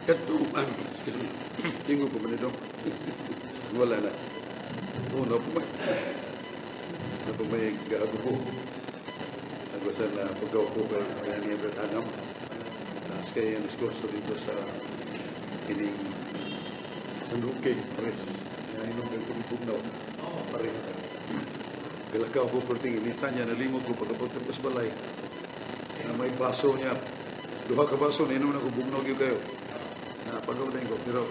Kato, excuse me, tingog ko ba nito? Wala na. Oo, napumay. Napumay gaago ko. Nagwasan na paggaw ko kay kaya niya Brad Adam. Tapos kaya yung diskurso dito sa kining San Roque, Pares. Nga inom kay tubig bugnaw. Pare. Galakaw ko perting inita niya, nalimot ko pagkabot ko sa balay. Na may baso niya. Duha ka baso, ninom na ko, bugnaw gyud kayo. Na pagaw na ko, pero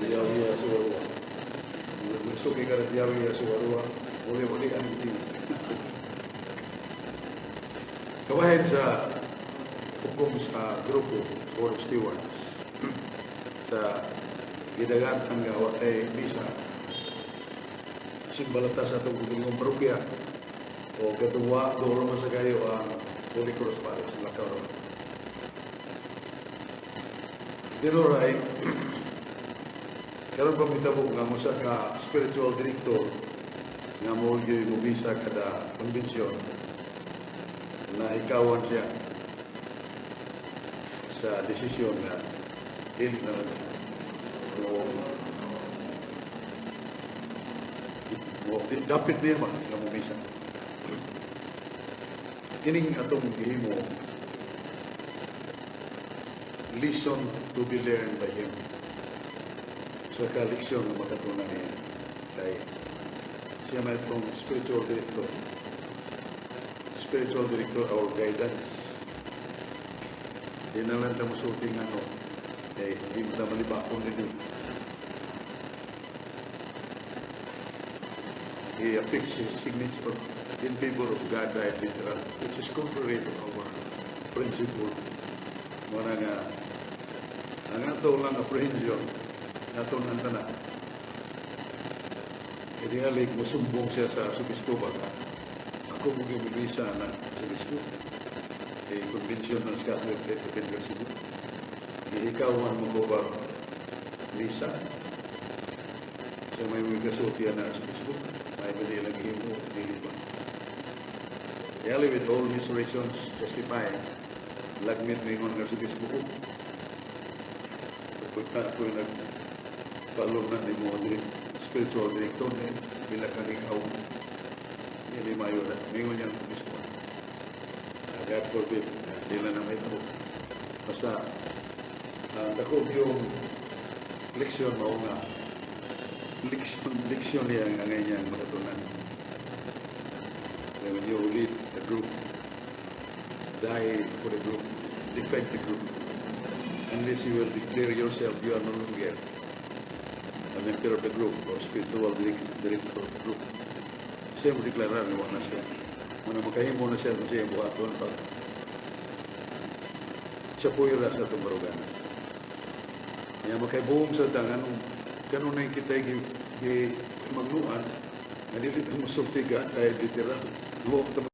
Diyawi ya suwarua. Gusto kay kada diyawi ya suwarua. Wali-wali ang itim. Kabahin sa hukom sa grupo, Board of Stewards, sa gidagat ang gawa kay misa simbalata sa atong gugulong parokya o katuwa doon man sa kayo ang Holy Cross Parish Lakaw naman. Pero right, karon pa mitabo nga mo sa ka spiritual director nga mo gyud mo misa kada convention na ikawan siya sa desisyon nga dili na lang mo mo dapat niya ba nga mo misa. Kining atong gihimo, lesson to be learned by him, sa ka leksyon nga makatunan niya kay siya may itong spiritual director, spiritual director, our guidance. Di na lang ta musulti nga no kay di mo ta malibakon din. He affixed his signature in favor of God died literal, which is contrary to our principle. Muna nga, ang ato lang apprehension, ato nang tanan. Kaya musumbong siya sa Arsobispo ba nga, ako mo gimilisa na Arsobispo. Kay convention ng Catholic Faith Defender Cebu. Gihikawan mo ko ba misa? Sa may mga kasultian na Arsobispo, may ba nilang gihimo, dili ba? Kaya with all his reasons justify, lagmit mingon ng Arsobispo ko. Pagka ako yung nag-follow na ni mo spiritual director ni bila kang ikaw. Hindi mayo na. Mingon niya ang obispo. God forbid, di lang na may tabo. Basta, dako yung leksyon mo nga, leksyon, leksyon niya ang angay niyang makatunan. When you lead a group, die for the group, defend the group. Unless you will declare yourself you are no longer a member of the group or spiritual director of the group. Siya mo deklarar nga na siya. Muna makahimo na siya kung siya buhaton pag siya po yung sa itong baruganan. Kaya makaibuong sa dangan, ganun na yung kita gi, gi magnuan, nga dili ta mosulti ka dahil literal. Huwag ta